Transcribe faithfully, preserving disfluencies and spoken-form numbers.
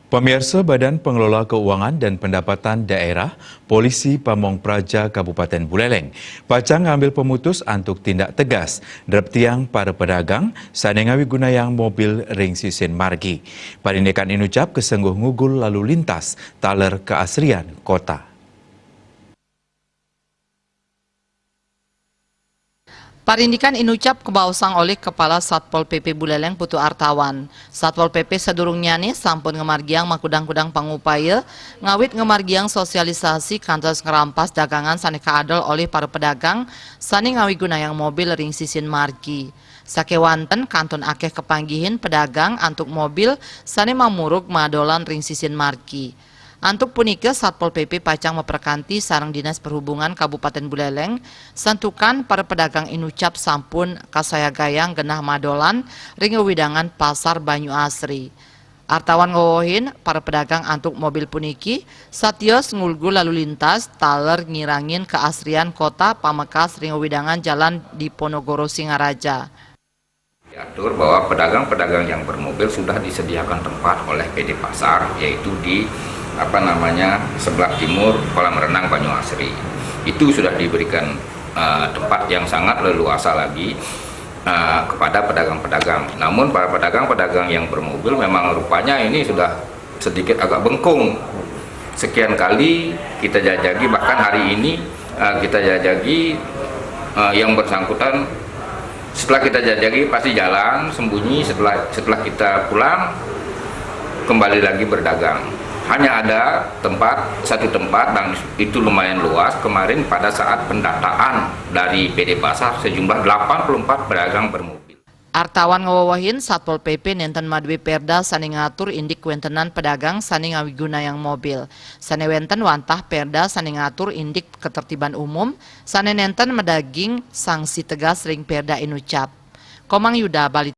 Pemirsa, Badan Pengelola Keuangan dan Pendapatan Daerah, Polisi Pamong Praja Kabupaten Buleleng, pacang ngambil pemutus antuk tindak tegas drep tiang para pedagang sane ngawi gunayang mobil ring sisin margi. Parindikan inucap kesengguh ngugul lalu lintas taler keasrian kota. Parindikan inucap kebaosang olih Kepala Satpol P P Buleleng Putu Artawan. Satpol P P sadurungnyane sampun ngamargiang makudang-kudang pangupaya ngawit ngamargiang sosialisasi kantos ngrampas dagangan sane kaadol olih para pedagang sane ngawi gunayang mobil ring sisin margi. Sakewanten kantun akeh kapanggihin pedagang antuk mobil sane mamurug madolan ring sisin margi. Antuk punika, Satpol P P pacang maprakanti sareng Dinas Perhubungan Kabupaten Buleleng, santukan para pedagang inucap sampun kasayagayang genah madolan ring wewidangan Pasar Banyu Asri. Artawan ngowohin para pedagang antuk mobil puniki satios ngulgul lalu lintas taler ngirangin keasrian kota pamekas ring wewidangan Jalan Diponegoro Singaraja. Diatur bahwa pedagang-pedagang yang bermobil sudah disediakan tempat oleh P D Pasar, yaitu di, apa namanya, sebelah timur kolam renang Banyu Asri. Itu sudah diberikan, eh, tempat yang sangat leluasa lagi, eh, kepada pedagang-pedagang. Namun para pedagang-pedagang yang bermobil memang rupanya ini sudah sedikit agak bengkung. Sekian kali kita jajagi, bahkan hari ini, eh, kita jajagi, eh, yang bersangkutan. Setelah kita jajagi, pasti jalan sembunyi. Setelah setelah kita pulang, kembali lagi berdagang. Hanya ada tempat, satu tempat, dan itu lumayan luas. Kemarin pada saat pendataan dari P D Pasar, sejumlah delapan puluh empat pedagang bermobil. Artawan ngowohin, Satpol P P nenten madue perda sane ngatur indik kawentenan pedagang sane ngawigunayang mobil. Sane wenten wantah perda sane ngatur indik ketertiban umum, sane nenten madaging sanksi tegas ring perda inucap. Komang Yuda, Bali.